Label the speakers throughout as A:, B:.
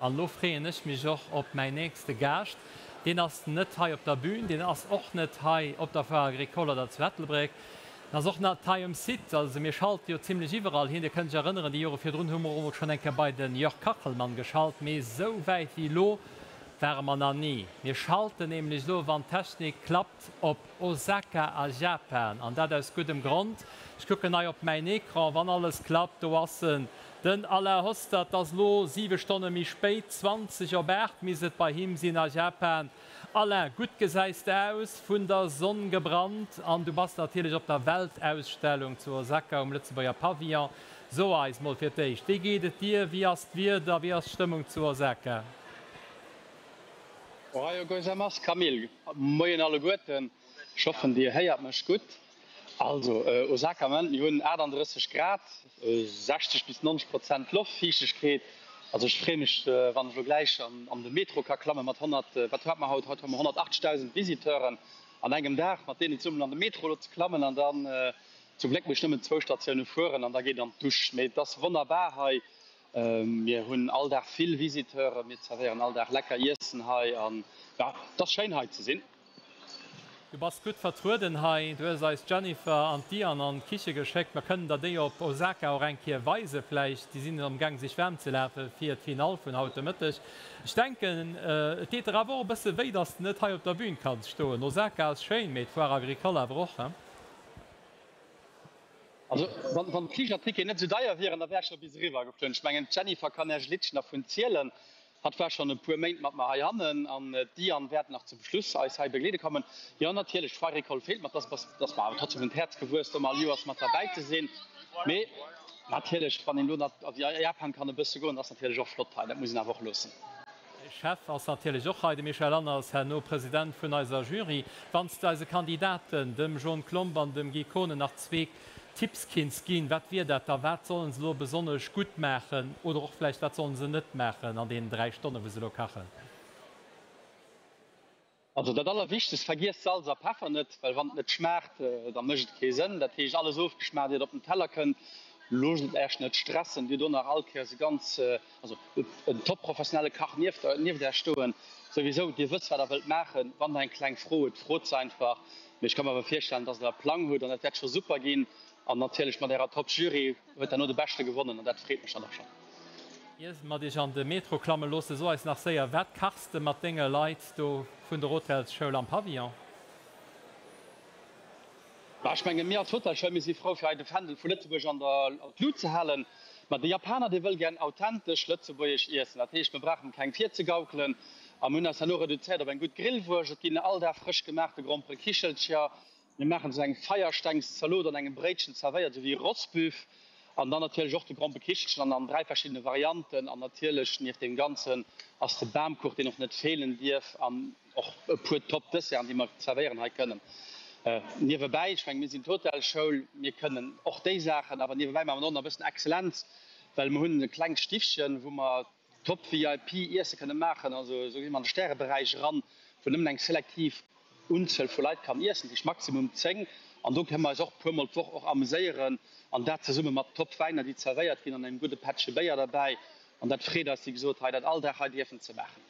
A: An elo freeën ech mech och op mäin nächste Gaascht. Deen ass net hei op der Bühn, deen ass och net hei op der Foire Agricole oder zu Ettelbréck, deen ass och net hei um Site. Also mir schalte jo zimlech iwwerall hin. Dir kënnt iech erënneren, déi Jore virdrun hu mer och emol schonn eng Kéier bei de Jörg Kachelmann geschalt, mee esou wäit wéi elo ware mer nach ni. Mir schalten nämlech elo, wann d'Technik klappt, op Osaka a Japan, an dat aus guddem Grond. Ech kucken hei op mäin Ecran, wann alles klappt, do ass en, den Alain Hostert. Et ass elo 7 Stonne méi spéit, 20 op 8 misst et bei him sinn a Japan. Alain, gutt gesäis de aus, vun der Sonn gebrannt, an du bass natierlech op der Weltausstellung zu Osaka um Lëtzebuerger Pavillon. So eis mol fir d'éischt, wéi geet et dir, wéi ass d'Wieder, wéi ass d'Stëmmung zu Osaka?
B: Ohayo gozaimasu Camille, moien alleguerten, ech hoffen dir héiert mech gutt. Also Osaka am Moment, mir hunn 38 Grad, 60 bis 90 Prozent Loftfiichtegkeet. Also ech freeë mech wann ech elo gläich an de Metro ka klamme mat 100, wat hate mer haut, haut hu mer 180.000 Visiteuren an engem Dag, mat deenen zesummen an de Metro elo ze klammen an dann zum Gléck muss ech nëmmen zwou Statioune fueren an da geet an d'Dusch. Mee et ass wonnerbar hei. Mir hunn all Dag vill Visiteuren, mir zerwéieren all Dag lecker Iessen hei an jo, et ass schéin hei ze sinn.
A: Du bass gutt vertrueden hei. Du hues eis d'Jennifer an d'Diane an d'Kiche geschéckt. Mer kënnen der déi op Osaka och eng Kéier weise vläicht. Déi sinn am Gaang sech waarm ze lafe fir d'Finall vun haut de Mëtteg. Ech denken, et deet der awer och e bësse wéi, dass de net hei op der Bühn kanns stoen. Osaka ass schéin, mee d'Foire Agricole awer och, he?
B: Also wann d'Fligerticketen net esou deier wieren, da wär ech scho bis eriwwer geflunn. Ech mengen d'Jennifer kann Iech e Liddchen dervun zielen. Hatt war schonn e puer Méint mat mer heihannen an d'Diane wäert nach zum Schluss eis hei begleede kommen. Jo natierlech, d'Foire Agricole feelt mer. Et ass mer awer trotzdem un d'Häerz gewuess, do all Joers mat derbäi ze sinn. Mee natierlech, wann een elo nach a Japan kann e bësse goen, ass natierlech och flott hei. Dat muss een awer och loossen.
A: Däi Chef ass natierlech och hei, de Michel Lanners, herno President vun eiser Jury. Wann s de eise Kandidaten, dem John Klomp an dem Guy Kohnen, nach zweek Tipps kinns ginn, wat wier dat da? Wat sollen se elo besonnesch gutt maachen oder och vläicht, wat sollen se net maachen an deenen 3 Stonnen, wou se elo kachen?
B: Also dat allerwichtegst, vergiesst Salz a Peffer net, well wann et net schmaacht, da mécht et kee Sënn. Dat heescht alles ofgeschmaacht iert et op den Teller kënnt. Loosst et Äech net stressen, Dir hutt do nach all Kéiers e ganz, also en top professionelle Kach nieft nieft Äech stoen. Souwisou, Dir wësst wat Der wëllt maachen. Wann Der eng kleng Fro hutt, frot se einfach. Mee ech ka mer awer virstellen, dass Der e Plang hutt an dat wäert scho super ginn. An natierlech mat Ärer top Jury huet herno de Beschte gewonnen an dat freet mech dann och schonn.
A: Ier mer dech an de Metro klamme loosse, so eis nach séier, Wat kachs de mat denge Leit do vun der Hotelsschoul am Pavillon?
B: Ma ech mengen, mir als Hotelsschoul, mir si frou fir hei de Fändel vu Lëtzebuerg an der Lut ze halen. Ma de Japaner, dee wëll gären authentesch lëtzebuergesch iessen. Dat heescht, mir brauchen keng virzegaukelen a mir hunn eis herno reduzéiert op eng gutt Grillwurscht. Et ginn all Dag frësch gemaachte Gromperekichelcher. Mir maachen esou eng Feierstengszalot an engem Bréitchen zerwéiert, esou wéi Rosbüff. An dann natierlech och de Grompekichelchen an an 3 verschiddene Varianten. An natierlech nieft deem Ganzen ass de Bamkuch, deen och net feelen dierf. An och e puer top Desserten, déi mer zerwéieren hei kënnen. Niewebäi, ech mengen, mir sinn d'Hotelschoul, mir kënnen och déi Saachen, awer niewebäi maache mer och nach e bëssen Exzellenz, well mer hunn e klengt Stiffchen, wou mer Top VIP Iesse kënne maachen, also esou gi mer an de Stäreberäich eran, wou nëmmen eng selektiv Unzuel vu Leit kann iessen, dat heescht maximum 10, an do kënne mer eis och e puer mol d'Woch och ameséieren an dat zesumme mat top Wäiner déi zerwéiert ginn an engem gudde Pättche Béier derbäi an dat freet eis wéi gesot hei dat all Dag hei dierfen ze maachen.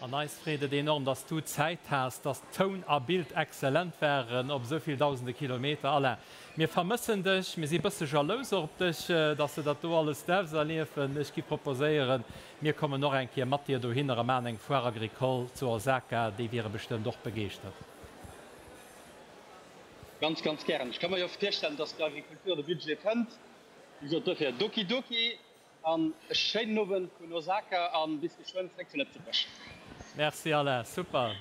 A: An eis freet et enorm, dass du Zäit has, dass Toun a Bild exzellent waren op esou vill dausende Kilometer. Alain, mir vermëssen dech, mir si bësse jalous och op dech, dass de dat do alles däerfs erliewen. Ech gi proposéieren, mir kommen och eng Kéier mat dir dohinner a maachen eng Foire agricole zu Osaka. Déi wiere bestëmmt och begeeschtert.
B: Ganz, ganz gären. Ech ka mer jo virstellen, dass d'Agriculture de Budget fënnt. Wéi gesot, dofir Doki Doki. An e schéinen Owend vun Osaka an bis geschwënn zréck zu Lëtzebuerg.
A: Merci Alain, super!